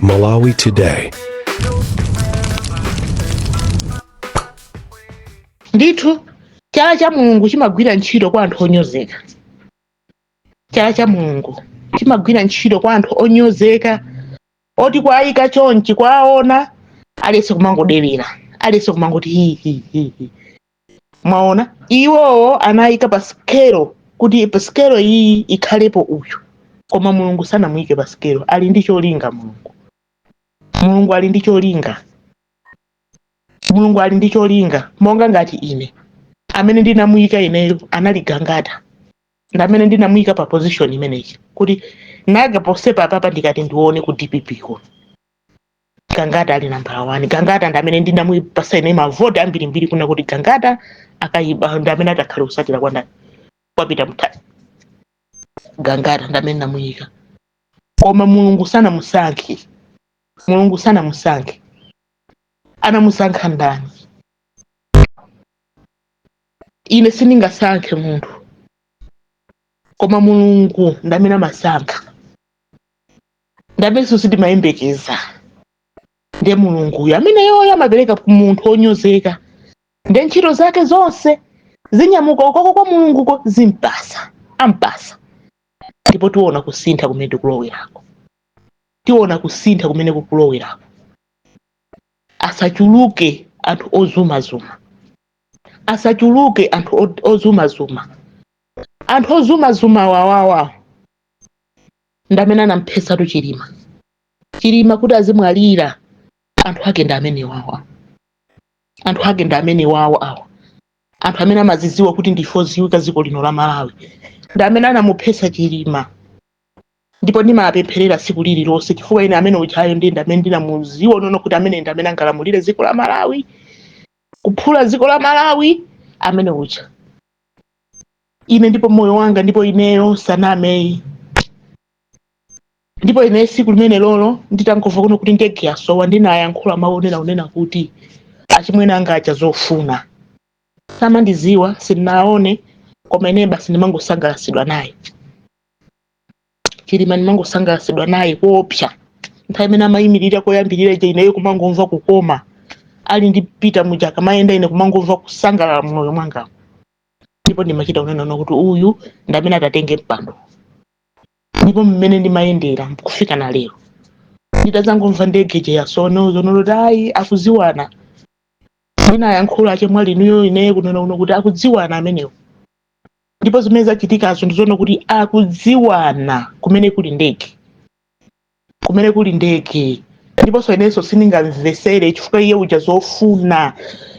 Malawi Today. Ndithu, chala cha Mulungu chimagwira ntchito kwa anthu onyozeka. Chala cha Mulungu chimagwira ntchito kwa anthu onyozeka, oti kwayika chonchi, kwaona aliyense kumangodelera, aliyense kumangoti hi hi hi hi. Mwaona, iwowo anayika pa sikelo kuti pa sikelo iyi ikhalepo uyu, koma Mulungu sanamuyike pa sikelo. Ali ndi cholinga Mulungu. Mulungu ali ndi cholinga. Mulungu ali ndi cholinga. Monga ngati ine, amene ndinamuyika ineyo anali Gangata, ndi amene ndinamuyika pa position imeneyi, kuti naga posepa apapa ndikati ndione ku DPP kuno, Gangata ali nambala 1. Gangata ndi amene ndinamuyipasa ine mavoti ambirimbiri, kuna kuti Gangata akayiba ndi amene atakhale kusatira kwa ndani? Kwa Peter Mutharika. Gangata ndi amene ndinamuyika, koma Mulungu sanamusankhe. Mulungu sanamusankhe. Anamusankha ndani? Ine sindingasankhe munthu, koma Mulungu ndi amene amasankha, ndi amenenso sitimayembekeza. Ndiye Mulunguyo ameneyoyo amapereka ku munthu onyozeka, ndiye ntchito zake zonse zinyamuka ukoko kwa Mulunguko, zimpasa, ampasa. Ndipo tiona kusintha kumene tikulowerako, tiona kusintha kumene kukulowerako. Asachuluke anthu ozumazuma, asachuluke anthu ozumazuma. Anthu ozumazuma wawawa ndi amene anamphesatu Chilima. Chilima kuti azimwalira, anthu ake ndi amene wawa, anthu ake ndi amene wawa awa, anthu amene amaziziwa kuti ndife oziwika dziko lino la Malawi, ndi amene anamuphesa Chilima. Ndipo ndimapempherera tsiku lililonse, chifukwa ine amene ujayo ndi amene ndinamuziwa nono kuti amene ndi amene angalamulire dziko la Malawi, kuphula dziko la Malawi, amene uja ine. Ndipo moyo wanga, ndipo ineyo sanameyi. Ndipo ine tsiku limene lolo nditangomva kuno kuti ndege yasowa, ndinayankhula mawu onena unena kuti achimwene anga aja zofuna samandiziwa, sindinaone, koma ine basi ndimangosangalatsidwa naye Chilima, ndimangosangalatsidwa naye koopsa. Nthawi imene amayimirira koyambirira ija, ineyo kumangomva kukoma ali ndi Peter muja akamayenda, ine kumangomva kusangalala mmoyo mwanga. Ndipo ndimachita kunena kuti uyu ndi amene atatenge mpando. Ndipo mmene ndimayendera kufika na lero, nditadzangomva ndege ija yasowa, zonoti ayi, akuziwana, ndinayankhula achemwali inuyo, ineyo kunena kuno kuti akudziwana amenewo. Ndipo zimene zachitikazo ndizoona kuti akudziwana kumene kuli ndege, kumene kuli ndege. Ndiponso inenso sindingamvesere chifukwa iye uja zofuna,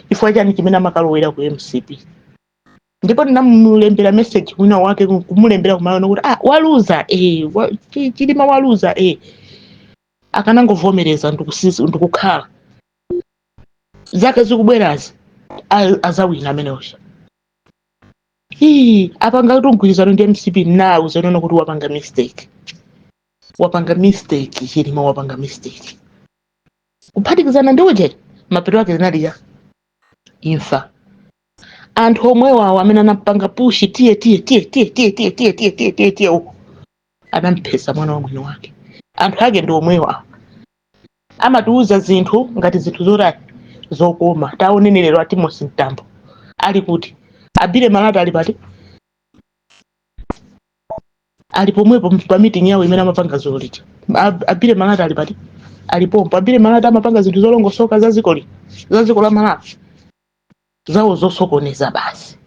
chifukwa chani chimene amakalowera ku MCP? Ndipo ndinamulembera message wina wake, kumulembera kumaona kuti ah, waluza Chilima waluza, akanangovomereza ndikukhala zaka zikubwerazi azawina amenewo. Ii, apanga kuti mgwirizano ndi MCP nawu, zanoona kuti wapanga mistake, wapanga mistake Chilima, wapanga mistake kuphatikizana ndi uje. Mapeto ake zinali ya imfa. Anthu omwewo awo amene anapanga push, tiye tiye tiye tiye tiye tiye tiye tiye tiye tiye tiye uko, anamphesa mwana wa mwini wake. Anthu ake ndi omwewo awo amatiuza zinthu ngati zinthu zotani, zokoma. Taoneni lero a Timothy Mtambo ali kuti? A Billy Malata ali pati? Ali pomwepo pa meeting yawo imene amapanga zolija. A Billy Malata ali pati? Ali pompo. A Billy Malata amapanga zinthu zolongosoka za dziko li, za dziko la Malawi? Zawo zosokoneza basi.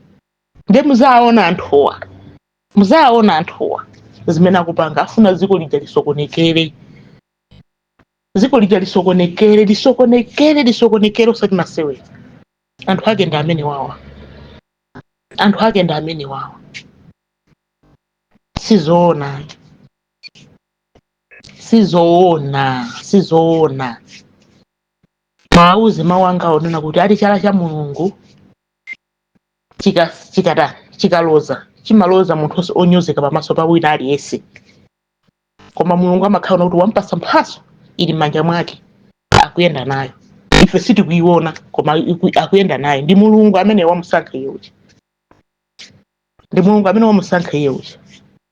Ndiye muzaona anthuwa, muzaona anthuwa zimene akupanga, afuna dziko lija lisokonekere, dziko lija lisokonekere, lisokonekere, lisokonekere, osati masewera. Anthu ake ndi amene wawa, anthu ake ndi amene wawa. Sizoona, sizoona, sizoona. Mauze mawu anga onena kuti ali chala cha Mulungu chikatani, chikaloza, chimaloza munthu onyozeka pamaso pa wina aliyense, koma Mulungu amakhala kuti wampasa mphaso ili m'manja mwake, akuyenda nayo. Ife sitikuiona, koma akuyenda nayo. Ndi Mulungu amene wamusankha iye uja, ndi Mulungu amene wamusankha iye uja.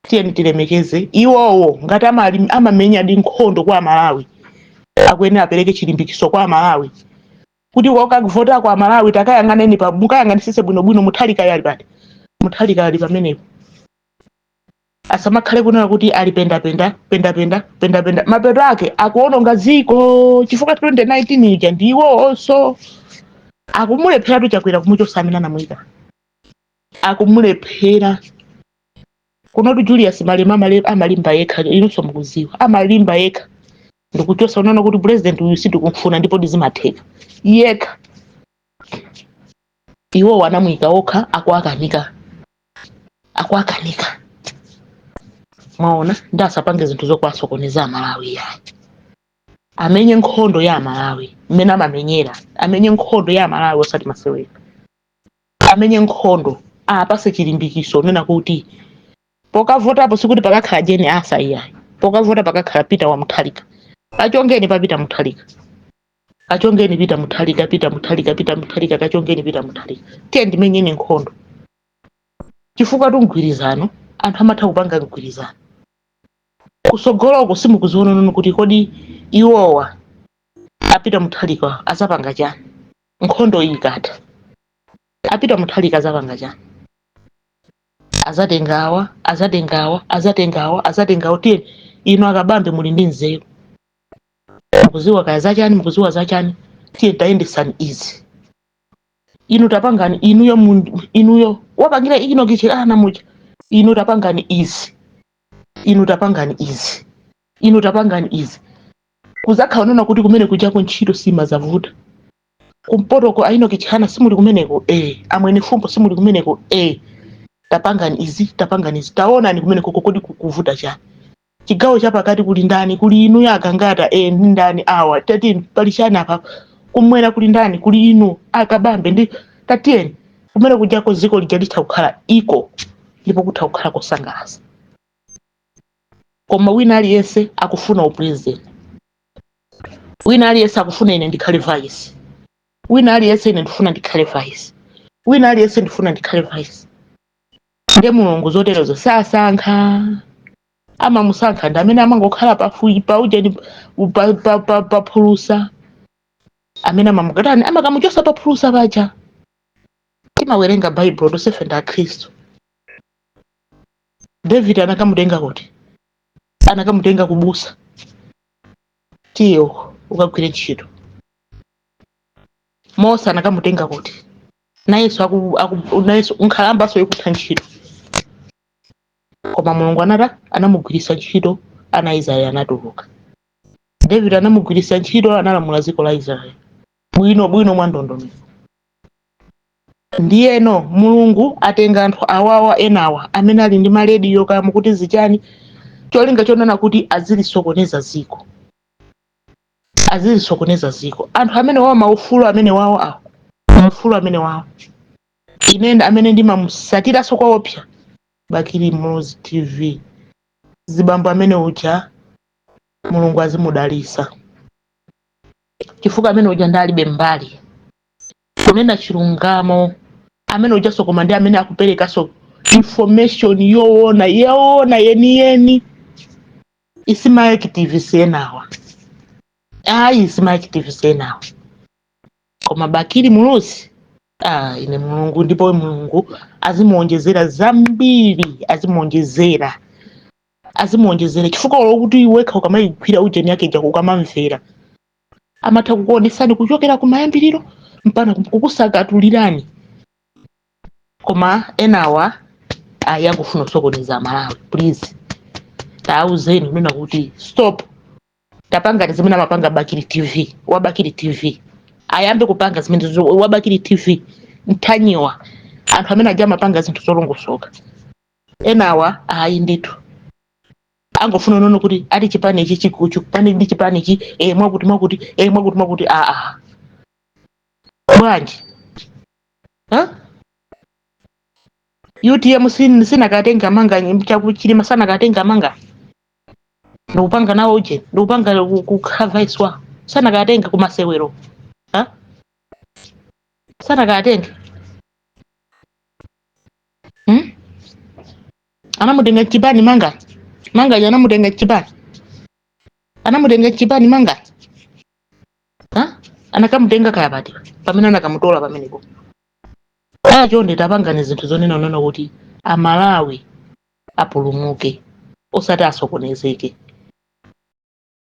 Tiyeni tilemekeze iwowo ngati amamenya di nkhondo kwa Amalawi. Akuyenera apereke chilimbikiso kwa Amalawi kuti wakavota kwa Amalawi, takayang'aneni pa, mukayang'anisise bwinobwino, Muthalika ali pati, Muthalika ali pamenepo. Asamakhale kunena kuti ali pendapenda pendapenda pendapenda, mapeto ake akuononga dziko, chifukwa 2019 ija ndiwo onso akumulepheratu Chakwera kumuchosa amene anamuyika, akumulephera. Kunotu Julius Malema amalimba yekha, inunso mukuziwa, amalimba yekha ndikuchosa, unaona kuti president uyu sitikumfuna, ndipo ndizimatheka yekha. Iwo anamuyika okha, akuakanika, akuakanika. Mwaona? Ndi asapange zinthu zokwasokoneza Amalawi yayi. Amenye nkhondo ya Amalawi mmene amamenyera, amenye nkhondo ya Amalawi, osati masewera. Amenye nkhondo, apase chilimbikiso, nena kuti pokavotapo sikuti pakakhala Jane Ansah iyayi, pokavota pakakhala Peter wa Mutharika. Kachongeni pa Peter Mutharika, kachongeni Peter Mutharika, Peter Mutharika, Peter Mutharika, kachongeni Peter Mutharika. Tiye ndimenyeni nkhondo, chifukwa tu mgwirizano, anthu amatha kupanga mgwirizano kusogoloko. Simukuziona nono kuti kodi iwowa apita Mutharika azapanga chani nkhondo iyi ikatha? Apita Mutharika azapanga chani? Azatengawa, azatengawa, azatengawa, azatengawa. Tiye ino akabambe, muli ndi nzeru, mukuziwa kaya zachani, mukuziwa zachani. Tiye tayendesani izi, inu tapangani, inuyo inuyo wapangira ino kichirana muja, inu tapangani izi, inu tapangani izi, inu tapangani izi. Kuzakhala nona kuti kumene kujako ntchito simazavuta. Kumpotoko aino kichana simuli kumeneko? Amwene fumbo simuli kumeneko? Tapangani izi, tapangani izi, taonani kumeneko kodi kuvuta chani? Chigawo chapakati kuli ndani? Kuli inu akangata. Ndi ndani awa? Tatiyeni, pali chani apa? Kumwera kuli ndani? Kuli inu akabambe. Ndi tatiyeni kumene kujako, ziko lija litha kukhala iko ndipo kutha kukhala kosangalatsa. Koma wina aliyense akufuna upresident, wina aliyense akufuna ine ndikhale vice, wina aliyense ine ndifuna ndikhale vice, wina aliyense ndifuna ndikhale vice. Ndiye Mulungu zoterezo sasankha, amamusankha ndi amene amangokhala pafupi paujeni paphulusa, amene amamukatani, amakamuchosa paphulusa paja. Timawerenga Baibulo tonsefe ndi Akhristu. David anakamutenga kuti? Anakamutenga kubusa, tiye uko ukagwire ntchito. Mose anakamutenga kuti? Nayenso nayenso nkhalambaso ikutha ntchito, koma Mulungu anata anamugwiritsa ntchito, ana Israeli anatuluka. David anamugwiritsa ntchito, analamula dziko la Israeli bwino bwino mwa ndondomeko. Ndiyeno Mulungu atenga anthu awawa enawa amene ali ndi marediyo kaya kuti zichani, cholinga chonena kuti azilisokoneza ziko, azilisokoneza ziko. Anthu amene wawo maufulu amene wawo awo maufulu amene wawo, ine amene ndimamusatiranso kwaopsa Bakili Muluzi TV, zibambo amene uja Mulungu azimudalisa, chifukwa amene uja ndalibe mbali, kunena chilungamo amene ujaso. Koma ndi amene akuperekanso information yoona yoona yeniyeni. Isima activist enawa ayi, isima activist enawa, koma Bakili Muluzi, ah, ine Mulungu, ndipo Mulungu azimuonjezera zambiri, azimuonjezera, azimuonjezera, chifukwa lokuti wekha ukamayigwira ujeni yake ija, ukamamvera, amatha kukuonesani kuchokera kumayambiriro mpaka kukusakatulirani. Koma enawa ayi, akufuna kusokoneza Malawi. Please, tauzeni kunena kuti stop, tapangani zimene amapanga Bakili TV. Wa Bakili TV ayambe kupanga zimene wa Bakili TV, Mthanyiwa, anthu amene aja amapanga zinthu zolongosoka. Enawa ayi ndithu, angofuna nono kuti ati chipani ichi chipani ndi chipani ichi, mwakuti mwakuti, mwakuti mwakuti. Aa, bwanji? Ha? UTM sinakatenga manga chakuchilima, sanakatenga manga ndikupanga nawo uje, ndikupanga kukhala vice wa, sanakatenga kumasewero. Ha, sanakatenga, Anamutenga chipani manga, manga anamutenga chipani, anamutenga chipani manga. Anakamutenga kaya pati pamene anakamutola pamenepo. Aya, chonde tapangani zinthu zonena unena kuti Amalawi apulumuke, osati asokonezeke.